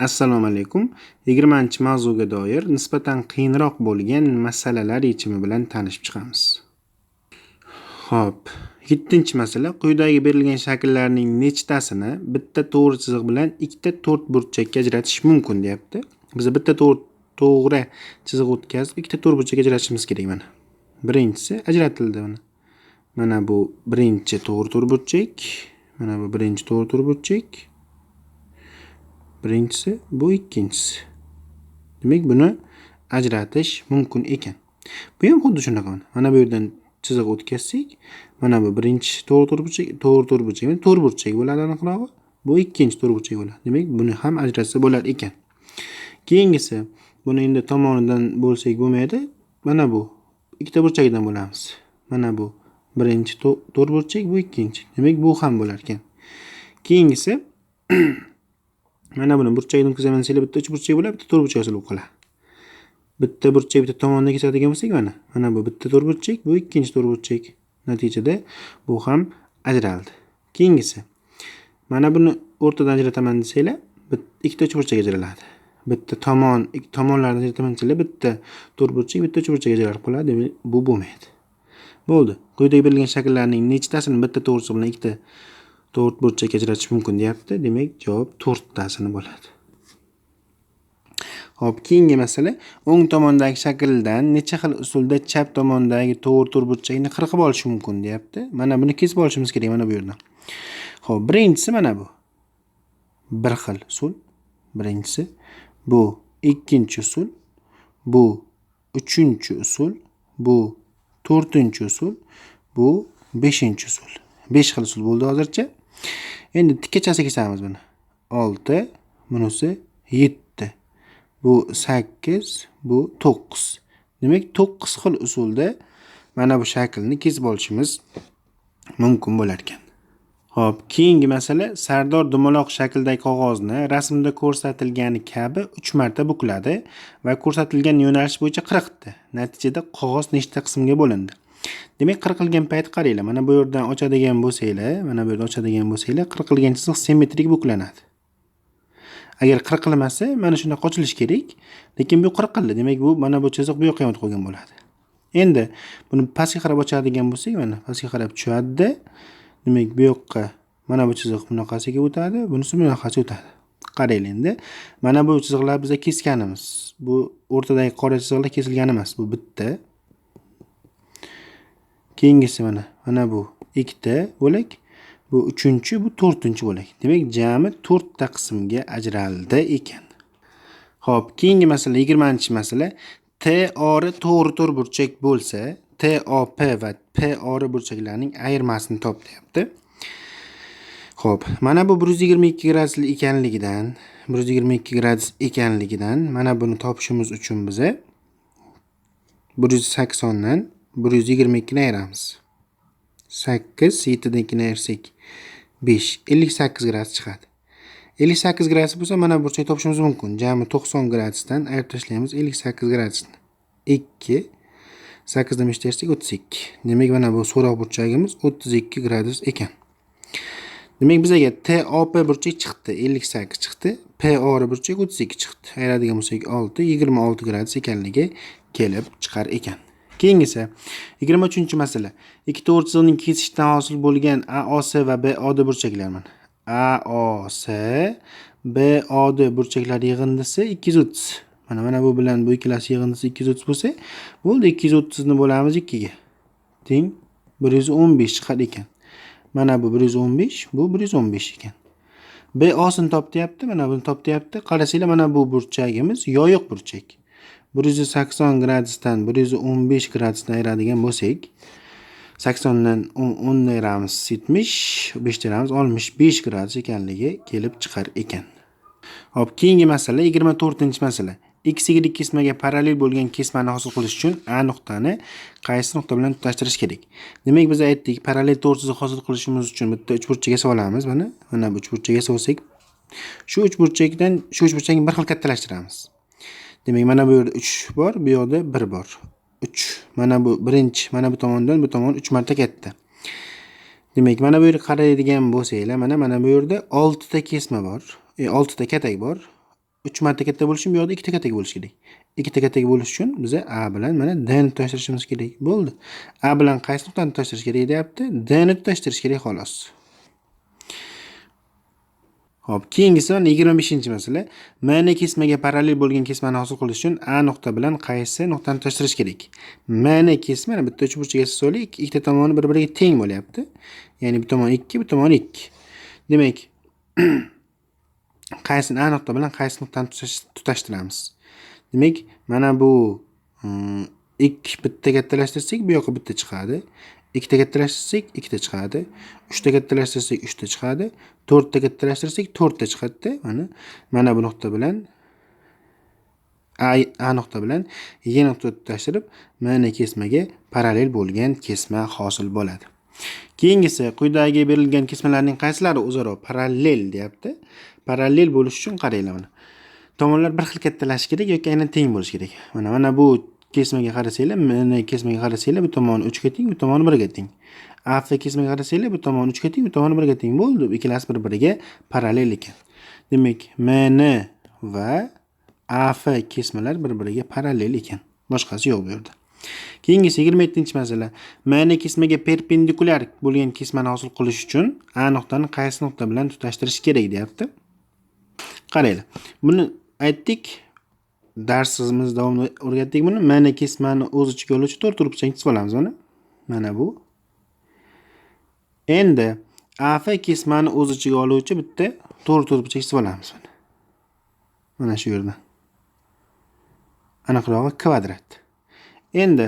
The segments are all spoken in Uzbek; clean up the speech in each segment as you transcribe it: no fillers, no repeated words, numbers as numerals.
Assalomu alaykum. 20-mavzuga doir nisbatan qiyinroq bo'lgan masalalar yechimi bilan tanishib chiqamiz. Xo'p, 7-masala. Quyidagi berilgan shakllarning nechtasini bitta to'g'ri chiziq bilan ikkita to'rtburchakka ajratish mumkin deyapti. Biz bitta to'g'ri chiziq o'tkazib, ikkita to'rtburchakka ajratishimiz kerak mana. Birinchisi ajratildi mana. Mana bu birinchi to'g'ri to'rtburchak, mana bu birinchi to'g'ri to'rtburchak. Birinchisi, bu ikkinchisi. Demak, buni ajratish mumkin ekan. Bu ham xuddi shunaqa. Mana bu yerdan chiziq o'tkazsak, mana bu birinchi to'g'ri to'rtburchak, to'g'ri to'rtburchak, to'rtburchak bo'ladi aniqrog'i. Bu ikkinchi to'rtburchak bo'ladi. Demak, buni ham ajratsa bo'lar ekan. Keyingisi, buni endi tomonidan bo'lsak bo'lmaydi. Mana bu ikkita burchakdan bo'lamiz. Mana bu birinchi to'rtburchak, bu ikkinchi. Demak, bu ham bo'lar ekan. Keyingisi, mana buni burchakdan o'tkazaman desanglar, bitta uchburchak bo'ladi, bitta to'rtburchak hosil bo'lib qoladi. Bitta burchak bitta tomondan kesadigan bo'lsak, mana bu bitta to'rtburchak, bu ikkinchi to'rtburchak. Natijada bu ham ajraldi. Keyingisi, mana buni o'rtadan ajrataman desanglar, ikkita uchburchak ajraladi. Bitta tomon, ikki tomonlardan ajrataman desanglar, bitta to'rtburchak, bitta uchburchak ajralib qoladi. Demak, bu bo'lmaydi. Bo'ldi. Quyidagi berilgan shakllarning nechtasini bitta to'g'ri chiziq bilan ikkita to'rtburchakka ajratish mumkin deyapti. Demak, javob to'rttasini bo'ladi. Xo'p, keyingi masala. O'ng tomondagi shakldan necha xil usulda chap tomondagi to'g'ri to'rtburchakni qirqib olish mumkin deyapti. Mana buni kesib olishimiz kerak mana bu yerdan. Xo'p, birinchisi mana bu. Bir xil usul. Birinchisi bu, ikkinchi usul, bu uchinchi usul, bu to'rtinchi usul, bu beshinchi usul. 5 xil usul bo'ldi hozircha. Endi tikkachasi kesamiz buni. 6, bunisi 7. Bu 8, bu 9. Demak, 9 xil usulda mana bu shaklni kesib olishimiz mumkin bo'lar ekan. Xo'p, keyingi masala. Sardor dumaloq shakldagi qog'ozni rasmda ko'rsatilgani kabi 3 marta bukladi va ko'rsatilgan yo'nalish bo'yicha qirqdi. Natijada qog'oz nechta qismga bo'lindi? Demak, qirqilgan payt qaranglar, mana bu yerdan ochadigan bo'lsanglar, mana bu yerdan ochadigan bo'lsanglar, qirqilgan chiziq simmetrik buklanadi. Agar qirqilmasa, mana shunaqa ochilishi kerak, lekin bu qirqildi. Demak, bu mana bu chiziq bu yoqqa ham o'tib qolgan bo'ladi. Endi buni pastga qarab ochadigan bo'lsak, mana pastga qarab tushadi. Demak, bu yoqqa mana bu chiziq bunaqasiga o'tadi, bunisi bunaqasiga o'tadi. Qaranglar endi. Mana bu chiziqlar biz kesganimiz. Bu o'rtadagi qora chiziqlar kesilgan emas, bu bitta. Keyingisi mana bu ikkita bo'lak, bu uchinchi, bu to'rtinchi bo'lak. Demak, jami to'rtta qismga ajraldi ekan. Xo'p, keyingi masala, 20-masala. TOR to'g'ri to'rtburchak bo'lsa, TOP va POR burchaklarining ayirmasini top deyapti. Xo'p, mana bu 122 gradusli ekanligidan, 122 gradus ekanligidan mana buni topishimiz uchun biza 180 dan 122 ni ayiramiz. 8, 7 dan 2 ni ayirsak 5, 58 gradus chiqadi. 58 gradus bo'lsa, mana bu burchakni topishimiz mumkin. Jami 90 gradusdan ayirib tashlaymiz 58 gradusni. 2, 8 dan 5 ayirsak 32. Demak, mana bu so'roq burchagimiz 32 gradus ekan. Demak, bizga TOP burchak chiqdi, 58 chiqdi. POR burchak 32 chiqdi. Ayiradigan bo'lsak 6, 26 gradus ekanligi kelib chiqar ekan. Keyingisi 23-masala. Ikki to'g'ri chiziqning kesishidan hosil bo'lgan AOS va BOD burchaklar mana. AOS, BOD burchaklari yig'indisi 230. Mana bu bilan bu ikkalasi yig'indisi 230 bo'lsa, bo'ldi, 230 ni bo'lamiz 2 ga. Teng 115 chiqar ekan. Mana bu 115, bu 115 ekan. BOSini top deyapti, mana buni top deyapti. Qarasanglar, mana bu burchagimiz yoyiq burchak. 180 gradusdan 115 gradusni ayiradigan bo'lsak, 80 dan 10 ni ayiramiz 70, 5 ni ayiramiz 65 gradus ekanligi kelib chiqar ekan. Xo'p, keyingi masala 24-masala. X y kesmaga parallel bo'lgan kesmani hosil qilish uchun A nuqtani qaysi nuqta bilan tutashtirish kerak? Demak, biz aytdik, parallel to'g'ri chiziq hosil qilishimiz uchun bitta uchburchak yasab olamiz. Mana bu uchburchak yasab olsak, shu uchburchakdan shu uchburchakni bir xil kattalashtiramiz. Demak, mana bu yerda 3 bor, bu yoqda 1 bor. 3. Mana bu birinchi, mana bu tomondan bu tomon 3 marta katta. Demak, mana bu yerga qaraydigan bo'lsanglar, mana bu yerda 6 ta kesma bor. 6 ta katak bor. 3 marta katta bo'lishi uchun bu yoqda 2 ta kattaga bo'lishi kerak. 2 ta kattaga bo'lishi uchun biza A bilan mana D ni tutashtirishimiz kerak. Bo'ldi. A bilan qaysi nuqtani tutashtirish kerak deyapti? D ni tutashtirish kerak xolos. Xo'p, keyingisi mana 25-masala. MN kesmaga parallel bo'lgan kesmani hosil qilish uchun A nuqta bilan qaysi nuqtani tutashtirish kerak? MN kesma mana bitta uchburchak yasasak, ikkita tomoni bir-biriga teng bo'lyapti. Ya'ni bu tomon 2, bu tomon 2. Demak, qaysini A nuqta bilan qaysi nuqtani tutashtiramiz? Demak, mana bu 2 bitta kattalashtirsak, bu yoqqa bitta chiqadi. 2 ta kattalashtirsak, 2 ta chiqadi. 3 ta kattalashtirsak, 3 ta chiqadi. 4 ta kattalashtirsak, 4 ta chiqadi. Mana bu nuqta bilan A nuqta bilan Y nuqta tutashtirib, MN kesmaga parallel bo'lgan kesma hosil bo'ladi. Keyingisi, quyidagi berilgan kesmalarning qaysilari o'zaro parallel deyapti. Parallel bo'lish uchun qaranglar mana. Tomonlar bir xil kattalashishi kerak yoki aynan teng bo'lishi kerak. Mana bu kesmaga qarasanglar, MN kesmaga qarasanglar, bu tomoni 3 ga teng, bu tomoni 1 ga teng. AF kesmaga qarasanglar, bu tomoni 3 ga teng, bu tomoni 1 ga teng bo'ldi. Ikkalasi bir-biriga parallel ekan. Demak, MN va AF kesmalar bir-biriga parallel ekan. Boshqasi yo'q bu yerda. Keyingisi 27-masala. MN kesmaga perpendikulyar bo'lgan kesmani hosil qilish uchun A nuqtani qaysi nuqta bilan tutashtirish kerak deyapti. Qaranglar. Buni aytdik. Darsimiz davomida o'rgatdik buni. MN kesmani o'z ichiga oluvchi to'rt burchakni chizib olamiz mana. Mana bu. Endi AF kesmani o'z ichiga oluvchi bitta to'rt burchak chizib olamiz mana. Mana shu yerda. Aniqrog'i kvadrat. Endi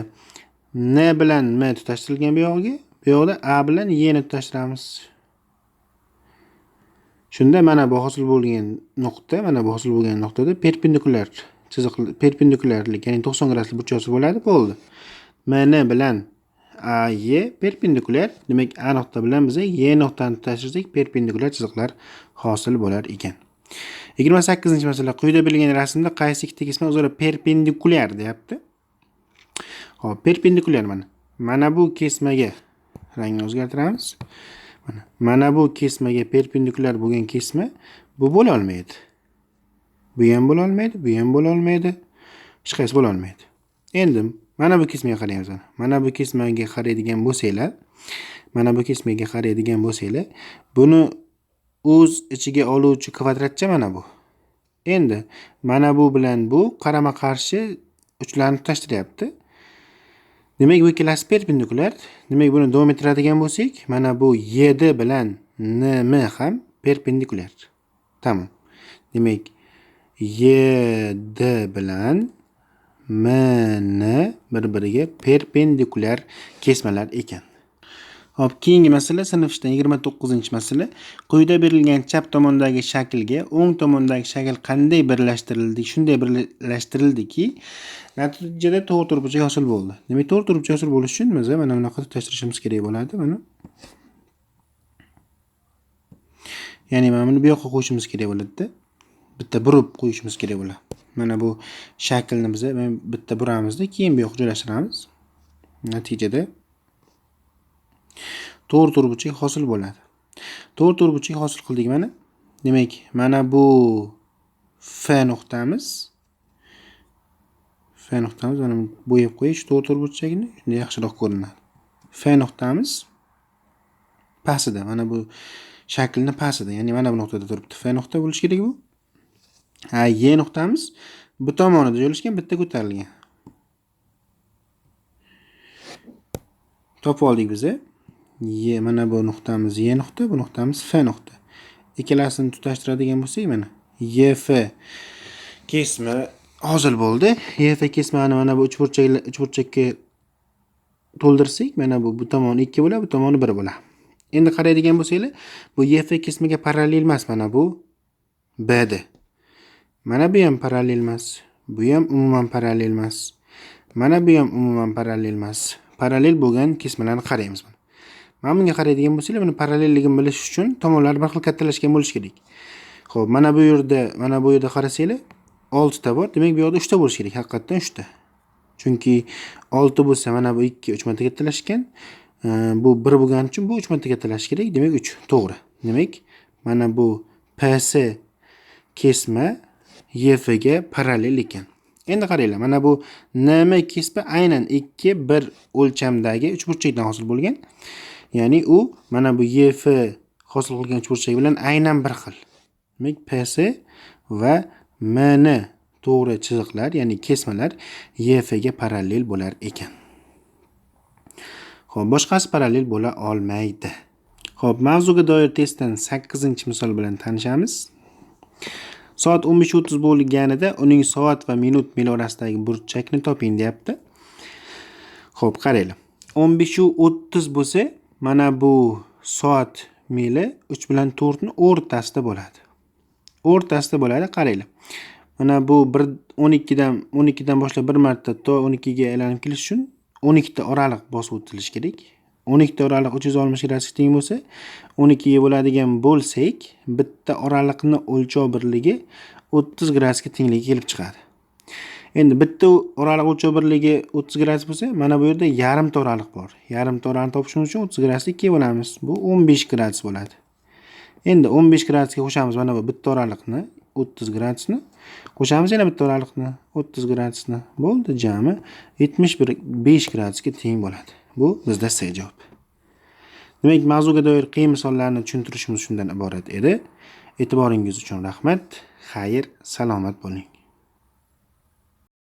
N bilan M tutashtirilgan bu yog'iga, bu yoqda A bilan Y ni tutashtiramiz. Shunda mana bu hosil bo'lgan nuqta, mana bu hosil bo'lgan nuqtada perpendikulyar chiziq, perpendikulyarlik, ya'ni 90 graduslik burchak hosil bo'ladi, bo'ldi. MN bilan AY perpendikulyar, demak A nuqta bilan biz Y nuqtani tutashtirsak perpendikulyar chiziqlar hosil bo'lar ekan. 28-masala. Quyida berilgan rasmda qaysi ikkita kesma o'zaro perpendikulyar deyapti. Xo'p, perpendikulyar mana. Mana bu kesmaga rangni o'zgartiramiz. Mana bu kesmaga perpendikulyar bo'lgan kesma bu bo'la olmaydi. Bu ham bo'la olmaydi, bu ham bo'la olmaydi. Hech qaysi bo'la olmaydi. Endi mana bu kesmaga qaraymiz. Mana bu kesmaga qaraydigan bo'lsanglar, mana bu kesmaga qaraydigan bo'lsanglar, buni o'z ichiga oluvchi kvadratcha mana bu. Endi mana bu bilan bu qarama-qarshi uchlarni tutashtiryapti. Demak, bu ikkalasi perpendikulyar. Demak, buni davom ettiradigan bo'lsak, mana bu YD bilan NM ham perpendikulyar. Tamom. Demak, YD bilan MN bir-biriga perpendikulyar kesmalar ekan. Hop, keyingi masala sinf ishdan 29-masala. Quyida berilgan chap tomondagi shaklga o'ng tomondagi shakl qanday birlashtirildi? Shunday birlashtirildiki, natijada to'rt burchak hosil bo'ldi. Demak, to'rt burchak hosil bo'lishi uchun biz mana bunaqa tutashtirishimiz kerak bo'ladi mana. Ya'ni mana buni bu yoqqa qo'yishimiz kerak bo'ladi-da. Bitta burib qo'yishimiz kerak bo'ladi. Mana bu shaklni biz bitta buramizda, keyin bu yoqqa joylashtiramiz. Natijada to'rt burchak hosil bo'ladi. To'rt burchak hosil qildik mana. Demak, mana bu F nuqtamiz. F nuqtamiz mana bo'yab qo'yish to'rt burchakni, shunda yaxshiroq ko'rinadi. F nuqtamiz pastida, mana bu shaklni pastida, ya'ni mana bu nuqtada turibdi. F nuqta bo'lishi kerak bu. Ha, Y nuqtamiz bu tomonida joylashgan, bitta ko'tarilgan. Topib oldik biz. Y, mana bu nuqtamiz Y nuqta, bu nuqtamiz F nuqta. Ikkalasini tutashtiradigan bo'lsak, mana YF kesma hosil bo'ldi. YF kesmani mana bu uchburchakka to'ldirsak, mana bu tomoni 2 bo'ladi, bu tomoni 1 bo'ladi. Endi qaraydigan bo'lsanglar, bu YF kesmaga parallel emas, mana bu BD. Mana bu ham parallel emas, bu ham umuman parallel emas. Mana bu ham umuman parallel emas. Parallel bo'lgan kesmalarni qaraymiz mana. Mana bunga qaraydigan bo'lsanglar, buni parallelligini bilish uchun tomonlar bir xil kattalashgan bo'lishi kerak. Xo'p, mana bu yerda qarasanglar, 6 ta bor. Demak, bu yerda 3 ta bo'lishi kerak, haqiqatan 3 ta. Chunki 6 bo'lsa, mana bu 2 3 marta kattalashgan. Bu 1 bo'lgani uchun bu 3 marta kattalashishi kerak. Demak, 3 to'g'ri. Demak, mana bu PS kesma EF ga parallel ekan. Endi qaranglar, mana bu NM kespa aynan 2 1 o'lchamdagi uchburchakdan hosil bo'lgan. Ya'ni u mana bu EF hosil qilgan uchburchak bilan aynan bir xil. Demak, PS va MN to'g'ri chiziqlar, ya'ni kesmalar EF ga parallel bo'lar ekan. Xo'p, boshqasi parallel bo'la olmaydi. Xo'p, mavzuga doir testdan 8-misol bilan tanishamiz. Soat 15:30 bo'lganida uning soat va minut mil orasidagi burchakni toping deyapti. Xo'p, qaranglar. 15:30 bo'lsa, mana bu soat mili 3 bilan 4 ni o'rtasida bo'ladi. O'rtasida bo'ladi, qaranglar. Mana bu 12dan boshlab bir marta to 12 ga aylanib kelish uchun 12 ta oraliq bosib o'tilishi kerak. 12 ta oraliq 360 gradusga teng bo'lsa, 12 ga bo'ladigan bo'lsak, bitta oraliqni o'lchov birligi 30 gradusga tengligi kelib chiqadi. Endi bitta oraliq o'lchov birligi 30 gradus bo'lsa, mana bu yerda yarimta oraliq bor. Yarimta oraliqni topishimiz uchun 30 gradusni 2 ga bo'lamiz. Bu 15 gradus bo'ladi. Endi 15 gradusga qo'shamiz mana bu bitta oraliqni, 30 gradusni. Qo'shamiz yana bitta oraliqni, 30 gradusni. Bo'ldi, jami 75 gradusga teng bo'ladi. Bu bizda C javob. Demak, mavzuga doir qiyin misollarni tushuntirishimiz shundan iborat edi. E'tiboringiz uchun rahmat. Xayr, salomat bo'ling.